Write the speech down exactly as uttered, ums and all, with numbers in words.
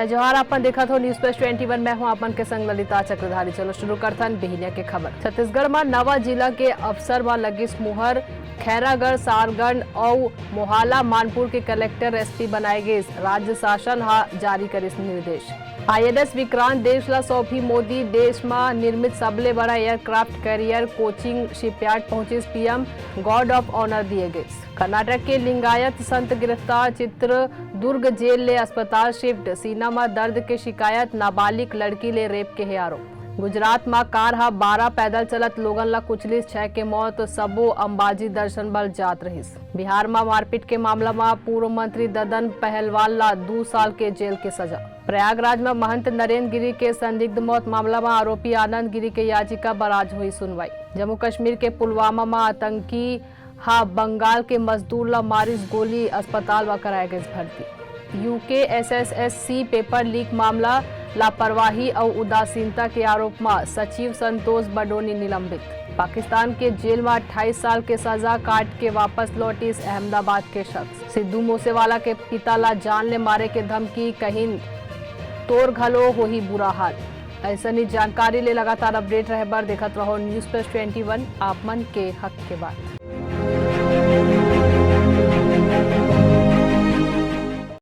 जोहार, अपन देखत हो News Plus twenty one, मैं हूं अपन के संग ललिता चक्रधारी। चलो शुरू करथन बिहिनिया के खबर। छत्तीसगढ़ म नवा जिला के अफसर म लगिस मुहर। खैरागढ़, सारगढ़ अउ मोहाला मानपुर के कलेक्टर, एसपी बनाए गिस। राज्य शासन ह जारी करिस निर्देश। आईएनएस विक्रांत देश ला सौंपही मोदी। देश म निर्मित सबले बड़ा एयरक्राफ्ट कैरियर कोचीन शिपयार्ड पहुंचिस पीएम। गार्ड ऑफ ऑनर दिए गिस। कर्नाटक के लिंगायत संत गिरफ्तार, चित्रदुर्ग जेल ले अस्पताल शिफ्ट। सीना म दर्द के शिकायत, नाबालिग लड़की ले रेप के हे आरोप। गुजरात म कार ह बारह पैदल चलत लोगन ला कुचलिस, छह के मौत, सबो अंबाजी दर्शन बर जात रहिस। बिहार म मारपीट के मामला म पूर्व मंत्री ददन पहलवान ला दू साल के जेल के सजा। प्रयागराज म महंत नरेंद्र गिरी के संदिग्ध मौत मामला म आरोपी आनंद गिरी के याचिका बर आज होही सुनवाई। जम्मू कश्मीर के पुलवामा म आतंकी ह बंगाल के मजदूर ला मारिस गोली, अस्पताल म कराए गइस भर्ती। यूकेएसएसएससी पेपर लीक मामला, लापरवाही अउ उदासीनता के आरोप म सचिव संतोष बडोनी निलंबित। पाकिस्तान के जेल म अट्ठाईस साल के सजा काट के वापस लौटिस अहमदाबाद के शख्स। सिद्धू मूसेवाला के पिता ला जान ले मारे के धमकी, कहिन तोर घलो होही बुरा हाल। अइसनी जानकारी ले लगातार अपडेट रहे बर देखत रहो News Plus twenty one, आप मन के हक के बात।